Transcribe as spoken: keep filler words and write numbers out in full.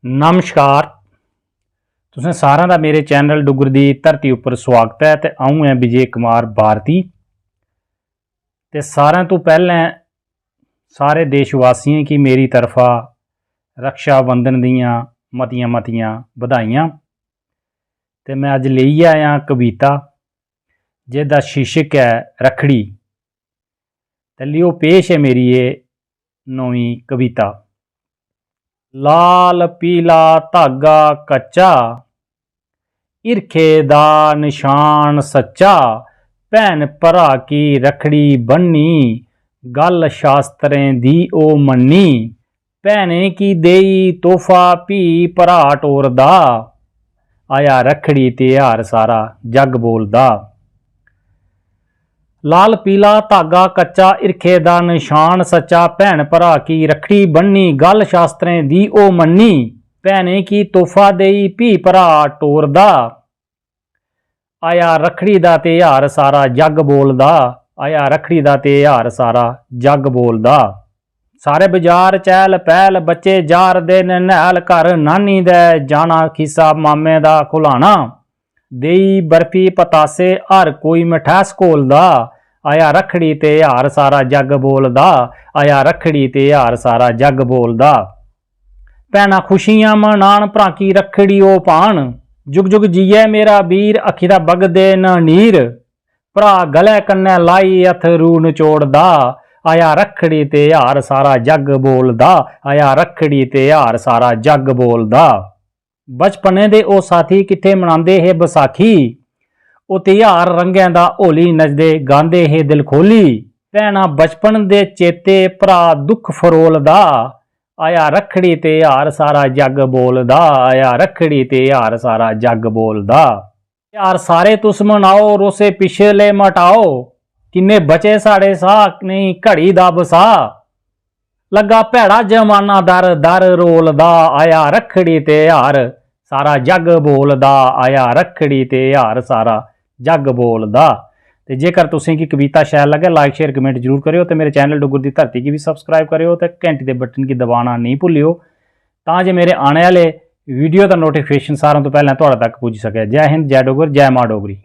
नमस्कार, तुसें सारें दा मेरे चैनल डुग्गर दी धरती उप्पर स्वागत ऐ ते अ'ऊं ऐं विजय कुमार भारती। ते सारें तों पैह्लें सारे देशवासियें गी मेरी तरफा रक्षाबंधन दियां मतियां मतियां बधाइयां। ते में अज्ज लेइयै आया कविता, जेह्दा शीर्षक ऐ रक्खड़ी। ते लियो, पेश ऐ मेरी एह् नमीं कविता। लाल पीला धागा कच्चा, हिरखे दा नशान सच्चा, भैन भ्राऽ गी रक्खड़ी ब'न्नी, गल्ल शास्त्रें दी ओह् मन्नी, भैनें गी देई तोहफा, फ्ही भ्राऽ टोरदा, आया रक्खड़ी तेहार सारा जग बोलदा। लाल पीला धागा कच्चा, हिरखे दा नशान सच्चा, भैन भ्राऽ गी रक्खड़ी ब'न्नी, गल्ल शास्त्रें दी ओह् मन्नी, भैनें गी तोहफा देई फ्ही भ्राऽ टोरदा, आया रक्खड़ी दा तेहार सारा जग बोलदा, आया रक्खड़ी दा तेहार सारा जग बोलदा। सारे बजार चैह्ल पैह्ल, बच्चे जा'रदे न नैह्ल, घर नानी दे जाना, खीसा मामे दा खुलाना, देई बर्फी पतासे हर कोई मठैस घोलदा, आया रक्खड़ी तेहार सारा जग बोलदा, आया रक्खड़ी तेहार सारा जग बोलदा। भैनां खुशियां मनान, भ्राऽ गी रक्खड़ी ओह् पान, जुग जुग जियै मेरा वीर, अक्खीं दा बगदे न नीर, भ्राऽ गलै कन्नै लाई अत्थरू नचोड़दा, आया रक्खड़ी तेहार सारा जग बोलदा, आया रक्खड़ी तेहार सारा जग बोलदा। बचपने दे ओह् साथी किट्ठे मनांदे हे बसाखी, ओह् तेहार रंगें दा होली नचदे गांदे हे दिल खोह्ली। भैनां बचपन दे चेते, भ्राऽ दुक्ख फरोलदा, आया रक्खड़ी तेहार सारा जग बोलदा, आया रक्खड़ी तेहार सारा जग बोलदा। तेहार सारे तुस मनाओ, रोसे पिछले मटाओ, किन्ने बचे साढ़े साह्, नेईं घड़ी दा बसाह्। लग्गा भैड़ा जमाना दर दर रोलदा, आया रक्खड़ी तेहार सारा जग बोलदा, आया रक्खड़ी तेहार सारा जग बोलदा। ते जेकर तुसें गी कविता शैल लग्गै, like, share, comment जरूर करेओ ते मेरे चैनल डुग्गर दी धरती गी बी subscribe करेओ ते घैंटी दे बटन गी दबाना नेईं भुल्लेओ, तां जे मेरे आने आह्ले वीडियो दा नोटिफिकेशन सारें तो पैह्लें थुआढ़े तक पुज्जी सकै। जै हिंद, जै डुग्गर, जै मां डोगरी।